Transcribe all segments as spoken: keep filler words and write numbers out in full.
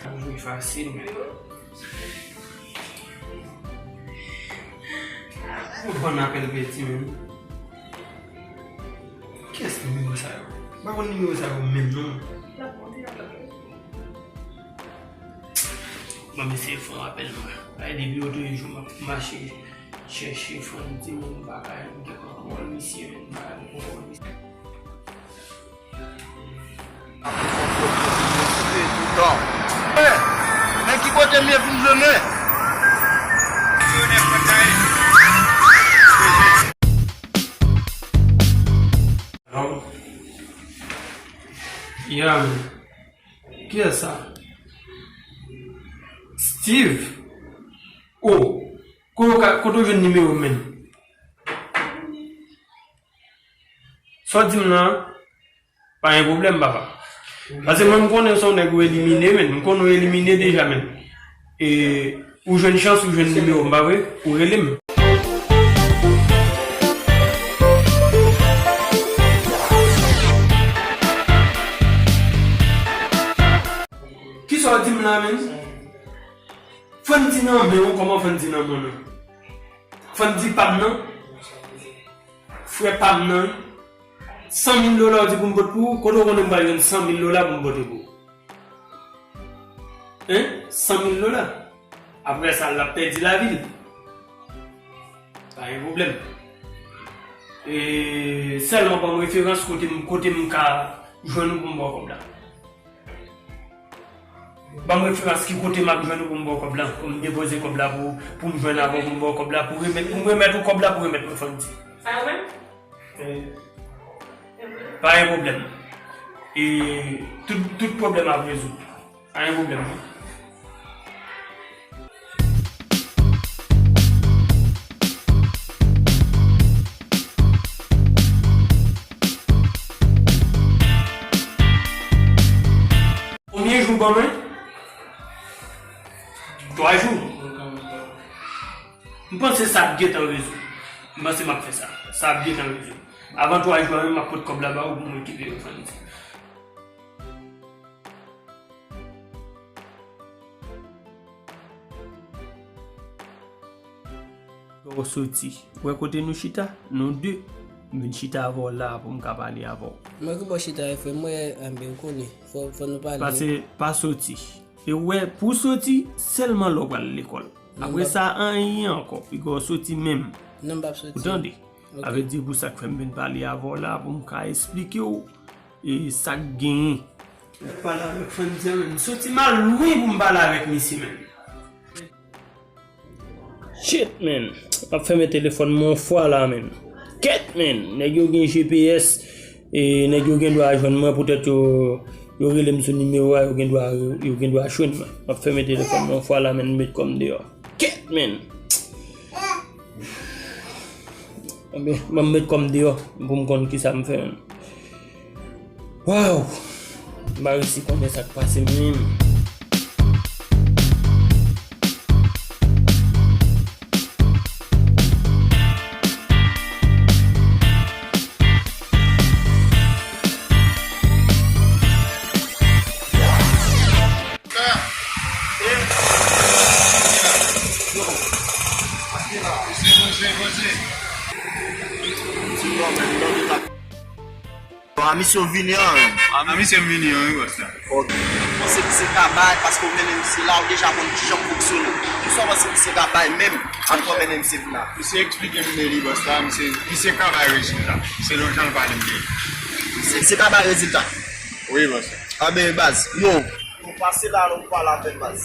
Ap jwe fasil. Ou pran apèl pèdi menm. Kiyès nimewo sa yo? M pa konn nimewo sa yo menm non. Bon, mesye, fè yon apèl mwen. Ay, depi otrejou m ap mache chèche fanm timoun bagay, m te pran kòl misye, m pa pran kòl misye. Men ki kote m ye pou m jwenn mwen? Hello? Yeah, man. Kiyès sa? Steve? Oh, kote w ka, kote w jwenn nimewo m, menn? Sa w di m lan, pa gen pwoblèm, papa. Paske mwen, m konnen se yon nèg ou elimine, menn. M konnen ou elimine deja, menn. E ou jwenn chans, ou jwenn nimewo m, pa vre? Ou rele m. Kisa w di m la, menn? Fann di nan men w, kòman fann di nan men w? Fann di pa m nan? Frè pa m nan, wi. San mil dola w di pou m pote pou ou, kote w konnen m pral jwenn san mil dola pou m pote pou ou? Hein? San mil dola. Apre sa, l ap pèdi lavi l. Pa gen pwoblèm. E sèlman ban m referans kote m, kote m ka jwenn ou pou m ba w kòb la. Ban m referans ki kote m ap jwenn ou pou m ba w kòb la, pou m depoze kòb la pou, pou m jwenn avè w, pou m ba w kòb la, pou remèt, pou m remèt ou kòb la, pou remèt mwen fann di. Sa yo menm? Eh, pa gen pwoblèm. E tout, tout pwoblèm ap rezoud. Pa gen pwoblèm non. Konbyen jou ban mwen? Twa jou. M panse sa ap gentan rezoud. M panse m ap fè sa. Sa ap gentan rezoud. Avan twa jou a menm, m ap pot kòb la ba ou pou mwen kite yo fann di. Lè w soti, w wè kote nou chita? Nou de. M vin chita avè w la pou m ka pale avè w. Mwen ki bò chita e frè m, mwen, anben, ou konnen. Fò, fò nou pale. Pase, pa soti. E w wè, pou w soti, sèlman lè w pral lekòl. Apre sa, anyen ankò. Piga w soti menm. Non, m p ap soti. Ou tande? Ok. Sa vle di pou sa k fè m vin pale avè w la, pou m ka esplike w, e, sa k genyen. Ou pale avèk Fann di a, menn. M soti m al lwen pou m pale avèk misye, menn. Shit, man. M ap fèmen telefòn mwen yon fwa la, man. Kèt, man. Nèg yo gen G P S. E nèg yo gen dwa jwenn mwen poutèt yo, yo rele m sou nimewo a, yo gen dwa, yo gen dwa jwenn mwen. M ap fèmen telefòn mwen yon fwa la, man, m met kò m deyò. Kèt, man. Anben, ban m met kò m deyò pou m konn kisa m fè, man. Waw! M pa resi konnen sa k pase m menm. Bon, a misye w vini an, wi. A misye m vini an, wi, bòs la. Ok. Panse misye ka bay, paske w mennen misye la, ou deja konn kijan l fonksyone. Kisa w panse misye ka bay menm, anvan w mennen misye vin la? Misye eksplike m de li, bòs la, misye, misye ka bay rezilta. Selon jan l pale m de li. Misye, misye ka bay rezilta? Wi, bòs la. Anben, baz, yo. Nou pase la, nou pale avè l, baz.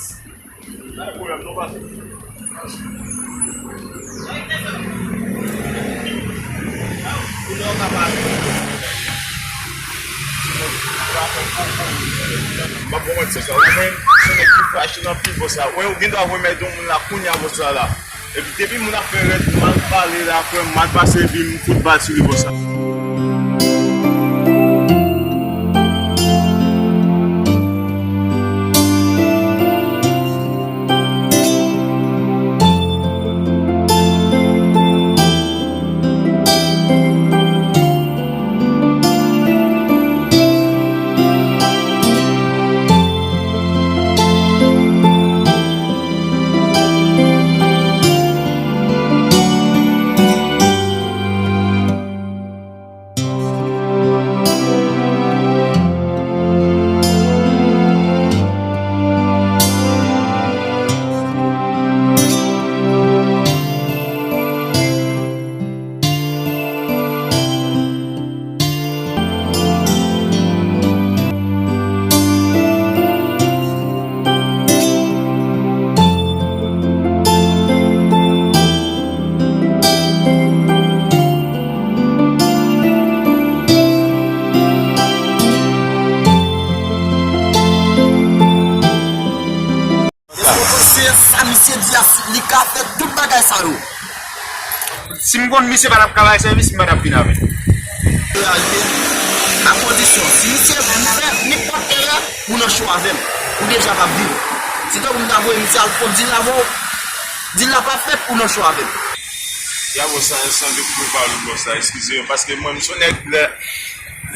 Pa gen pwoblèm non, patnè. Kounye a w ka pale. M ap pran kont sa. Ou menm, se nèg ki fache nan pil bòs la. Wè, ou gen dwa remèt yon moun la kounye a bòs la la. Epi depi moun ap fè rèd, mal pale la, frè m, mal pase, epi m fout bal sou li bòs la. Misye di a si li ka fè tout bagay sa yo. Si m konn misye pa t ap ka bay sèvis, m pa t ap vin avè l. Reyalite, a kondisyon, si misye fè nenpòt erè, ou nan cho avè m. Ou deja p ap viv. Se tankou m ta voye misye al fon dil avè w, dil la pa fèt, ou nan cho avè m. Ya bòs sa, sanble pou pale bòs sa, eskize m, paske mwen, m se yon nèg lè,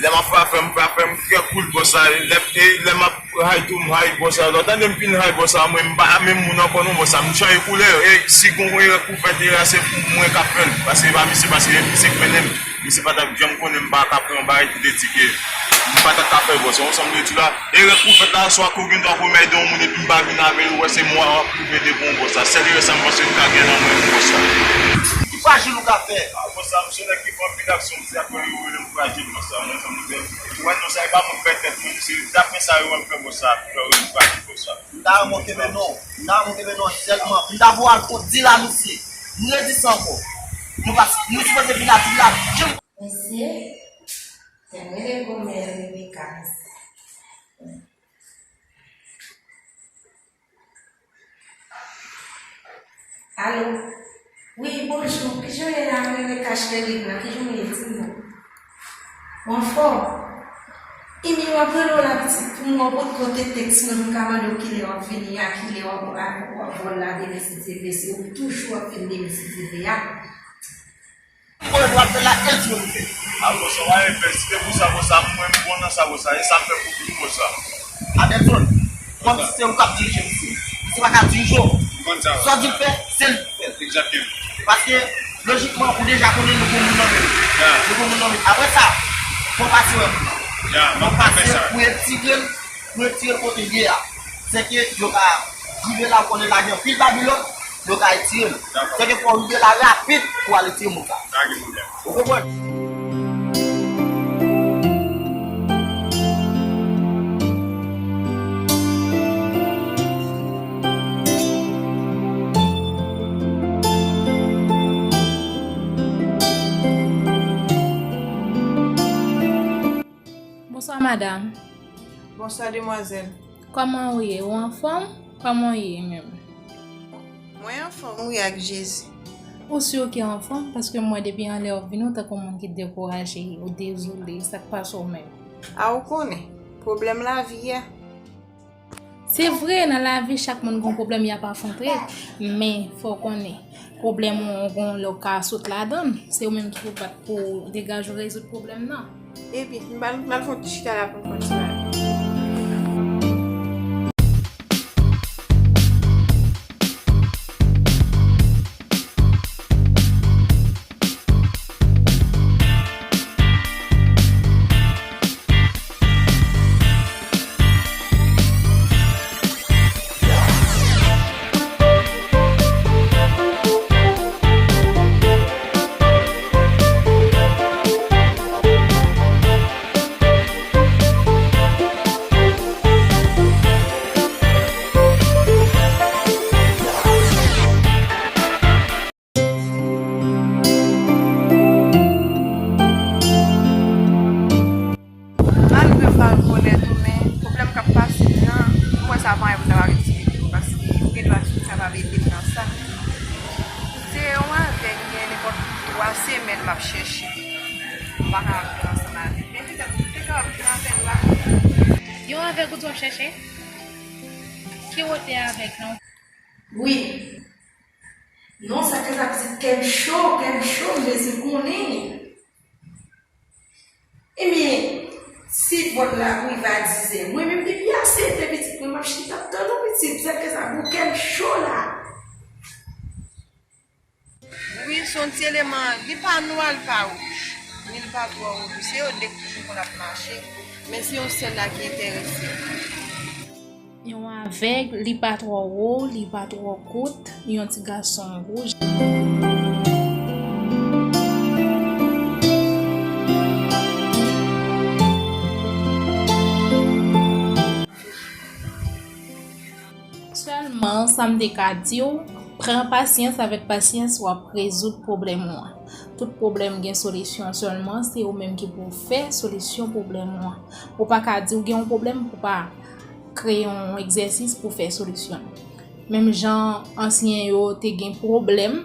lè m ap frape, m frape, m fè koul bòs sa, lè, e lè m ap high tou, m high bòs sa. Lè w tande m fin high bòs sa, mwen, m pa menm moun ankò non bòs sa, m chanje koulè. E si gon erè pou fèt, erè a se mwen k ap fè l. Paske e pa misye, paske misye k mennen m. Misye pa t ap janm konnen m pa ka pran yon bagay ki te di ke m pa t ap ka fè bòs sa. Ou sa m vle di la, erè pou fèt la, swa ke w gen dwa pou m ede yon moun epi m pa vin avè l, ou wè se mwen w ap pwouve de bon bòs sa. Sèl erè sa m panse m ka gen nan mwen pou bòs sa. Ki frajil ou ka fè? A, bòs sa, m se nèg ki fè anpil aksyon, m se akoz yo rele m frajil bòs sa. Mwen, sa m vle di. Ou wè non, sa e pa mwen k fè tèt mwen, se dapre sa yo wè m fè bòs sa, yo rele m frajil bòs sa. M ta renmen w kenbe non. M ta renmen w kenbe non sèlman. M ta voye al fon dil a misye. M redi sa ankò. Nou pa, nou sipoze vin la, vin la. Mesye, se mwen le gomè Rebecca, mesye. Alo. Wi, bonjou. Kijan w ye la, Rebecca Sherline la? Kijan w ye? Di m non. Ou anfòm? Imi, m ap rele w la pitit pou m wè w potko te tèks mwen, pou m ka mande w kilè w ap vini a, kilè w ap, w ap, w ap vòl la demen si Dye vle, se ou toujou ap vin demen si Dye vle a. Mwen, w ap fè la, e di yo fè. A, bòs sa, w a fè, si te pou sa, bòs sa, mwen, m bon nan sa, bòs sa, e sa m fè pou vin, bòs sa. Adelson, kòm si se ou k ap dirije misye. Misye pa ka dirije w. Sa w di l fè, se li k fè l. Egzakteman. Paske, lojikman, ou deja konnen nou gon moun nan men l. Ya. Nou gon moun nan men l. Apre sa, fò w pase wè moun nan. Ya, m ap fè sa. Fò w pase pou retire l, pou retire l kote l ye a. Se ke yo ka rive la, ou konnen la gen anpil Babilòn, yo ka retire l. Dakò. Se ke fò w rive la rapid pou w al retire moun sa. Pa gen pwoblèm. Ou konprann? Bonswa, madanm. Bonswa, demwazèl. Kòman ou ye? Ou anfòm? Kòman w ye menm? Mwen anfòm, wi, ak Jezi. Ou si ke w anfòm? Paske m wè depi anlè w vini, ou tankou moun ki dekouraje, ou dezole, sa k pase w menm? A, ou konnen, pwoblèm lavi a. Se vre, nan lavi, chak moun gon pwoblèm y ap afwonte, men fò w konnen, pwoblèm ou gon lè w ka sot ladan l, se ou menm ki pou bat pou w degaje w rezoud pwoblèm nan. Ebyen, m al, m al fè yon ti chita la pou m kontinye. Malgre m pa rekonèt ou, men pwoblèm k ap pase m nan, m wè sa pa yon bagay pou m ta pa vin di ede w, paske ou gen dwa toujou kapab ede m nan sa. Se yon avèg, gen nenpòt twa semèn m ap chèche. M pa ka viv ansanm avè l. Men petèt ou te kapab vin avè l la. Yon avèg ou di w ap chèche? Ki wotè avèg lan? Wi. Non, sa k fè sa pitit kè m cho, kè m cho, m bezwen konnen. Ebyen, si vòt la rive a dizè, mwen menm depi a sèt è pitit mwen, m ap chita ap tann ou pitit, sa k fè sa bouke m cho la. Wi, se yon ti eleman, li pa nwa, li pa wouj, ni li pa twò wouj, se yo de k toujou konn ap mache, men se yon sèl la ki enterese m. Yon avèg, li pa twò wo, li pa twò kout, yon ti gason wouj. Sèlman, sa m te ka di w, pran pasyans, avèk pasyans, w ap rezoud pwoblèm ou an. Tout pwoblèm gen solisyon, sèlman se ou menm ki pou fè solisyon pwoblèm ou an. Ou pa ka di w gen yon pwoblèm pou pa kreye yon egzèsis pou fè solisyon l. Menm jan ansyen yo te gen pwoblèm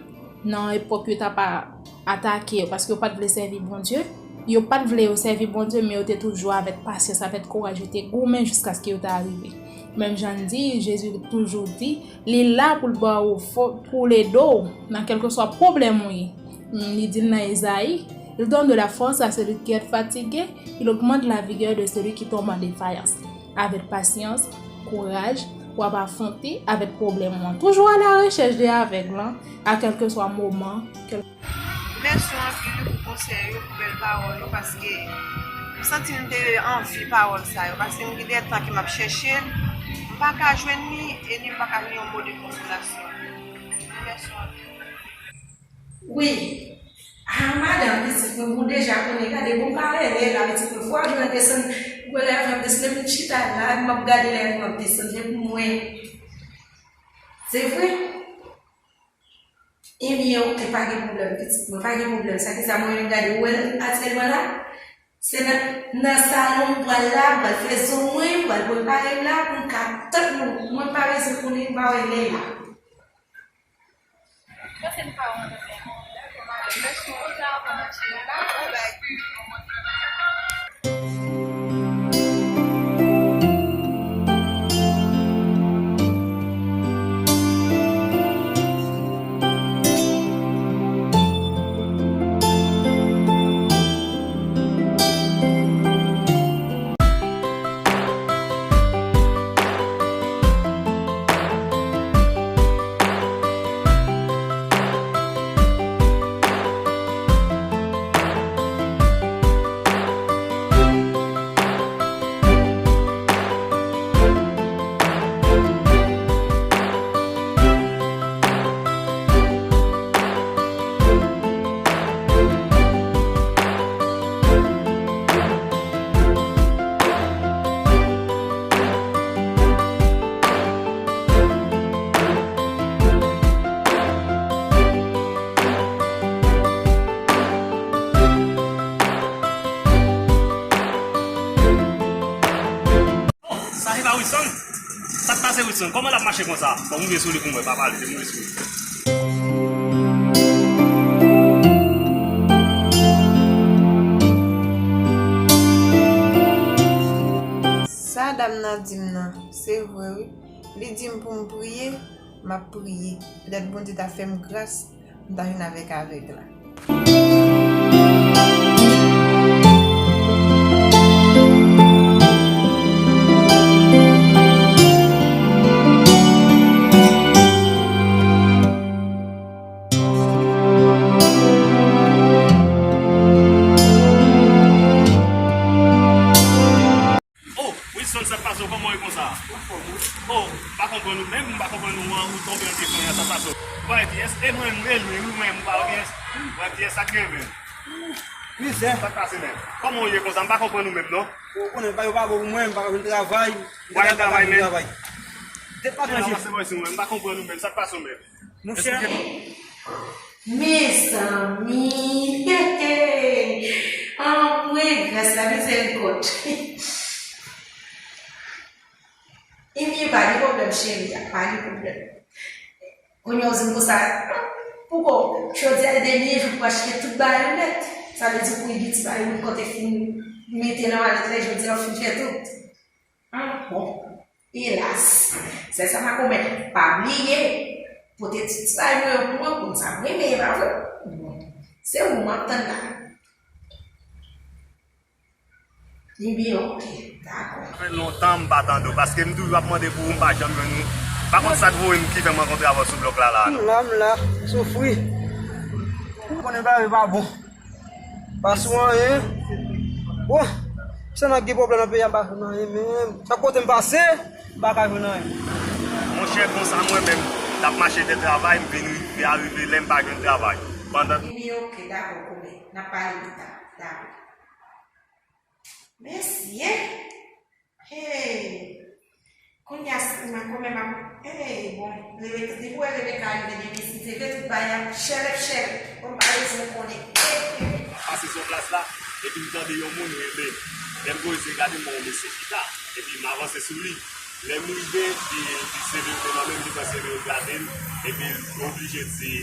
nan epòk yo t ap a- atake yo, paske yo pa t vle sèvi Bondye. Yo pa t vle yo sèvi Bondye, men yo te toujou avèk pasyans, avèk kouraj, yo te goumen jiskaske yo ta rive. Menm jan n di, Jezi toujou di, li la pou l ba ou fò- pou l ede w nan kèlkeswa pwoblèm ou ye. Li di l nan Ezayi, il donne de la force à celui qui est fatigué, il augmente la vigueur de celui qui tombe en défaillance. Avèk pasyans, kouraj, w ap afwonte avèk pwoblèm ou an. Toujou à la recherche de avèg lan, a kèlkeswa moman, kèl- Mèsi anpil pou konsèy yo, pou bèl pawòl yo, paske m santi m te anvi pawòl sa yo, paske m gen de tan ke m ap chèche l, m pa ka jwenn li, e ni m pa ka jwenn yon mo de konsolasyon. Mèsi anpil. Wi. Ah, madanm, pitit mwen, ou deja konnen, gade, bon, m pa renmen la, pitit mwen, fò w jwenn desann, ou wè lè avan desann, m chita la, m ap gade lè avan desann, men pou mwen. Se vre? Ebyen, oke, pa gen pwoblèm, pitit mwen, pa gen pwoblèm. Sa ki sa, mwen menm, gade, ou wè l aktyèlman la? Se nan, nan salon m pral la, m pral fè zo mwen, m pral prepare m la, pou m ka tann nou. Mwen pa bezwen konnen, m pa wè lè la. Sa se pa Wilson? Sa k pase Wilson? Kòman l ap mache konsa? Bon, moute sou li pou mwen, pa pale, te moute sou li. Sa dam nan di m nan, se vre wi. Li di m pou m priye, m ap priye. Petèt Bondye ta fè m gras, m ta vin avèk avèg la. Oh, Wilson, sa k pase w? Kòman w ye konsa? Oh, m pa konprann ou menm, m pa konprann ou an, ou tonbe an defanyan, sa k pase w? Ou pa wè pyès? E mwen menm, mwen menm, ou pa wè pyès? Ou pa wè pyès, sa k gen menm? Mizè. Sa k pase menm? Kòman w ye konsa? M pa konprann ou menm, non. Ou konnen, bagay yo pa bon pou mwen, m pa ka jwenn travay. M te ka travay, men. Travay. Tèt pa tranche. Mwen, mwen, m pa konprann ou menm, sa k pase w menm? Monchè. Mezanmi! Anmwe, gras la, mizèrikòd. Ebyen, pa gen pwoblèm, cheri a, pa gen pwoblèm. Kounye a, ou di m konsa, pouko, jodi a, se dènye jou pou achte tout bagay ou nèt. Sa vle di, pou li gen ti bagay ou kote fin mete nan malèt la, jodi a, ou fin fè tout. Ah, bon. Elas. Sè sa makomè, pa bliye pote ti ti bagay mwen yo pou mwen, konn sa m renmen, e pa vre? Bon. Se ou m ap tann la. Ebyen, oke, dakò. Sa fè lontan m pa tande w, paske m toujou ap mande pou ou, m pa janm jwenn ou. M pa konn sa t voye m ki fè m rankontre avè w sou blòk la, la, non. M la, m la, soufri. Ou konnen bagay pa bon. Pa sou anyen. Bon, se nan gen pwoblèm nan peyi a, m pa jwenn anyen menm. Chak kote m pase, m pa ka jwenn anyen. Monchè, konsa mwen menm, m t ap mache de travay, m vin rive arive lè m pa jwenn travay. Pandan. Ebyen, oke, dakò, koumen. N ap pale pita. Dakò. Mesye! Hey! Kounye a, si mwen kòmè m ap, hey, bon, Rebeka, depi w wè Rebeka rive gen mesye, se vre tout bagay ap chèlèp, chèlèp. Bon, m pa bezwen konnen. Hey, hey. M ap pase sou plas la, epi m tande yon moun rele. Lè m voye zye gade, m wè yon mesye chita, epi m avanse sou li. Lè m rive, li, li C V yo te nan men m, li pran C V yo, l gade m, epi l oblije di,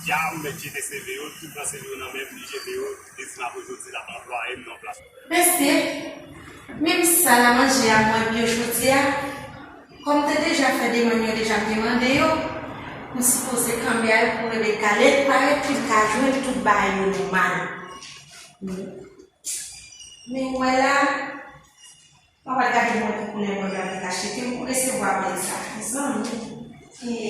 dyaw, m mèt jete C V yo, li pran C V yo nan men m, li jete yo, li di m apre jodi l ap anplwaye m nan plas. Mesye, menm sal a manje a mwen byen jodi a, kòm m te deja fè demann yo deja m te mande yo, m sipoze kanpe a yo pou Rebeka. Lè l parèt, pou m ka jwenn tout bagay yo nòmal. Men w wè la, m ap al gade mwen ki koulè mwen pral achte, ke m resevwa pèl sa. Mezanmi, e,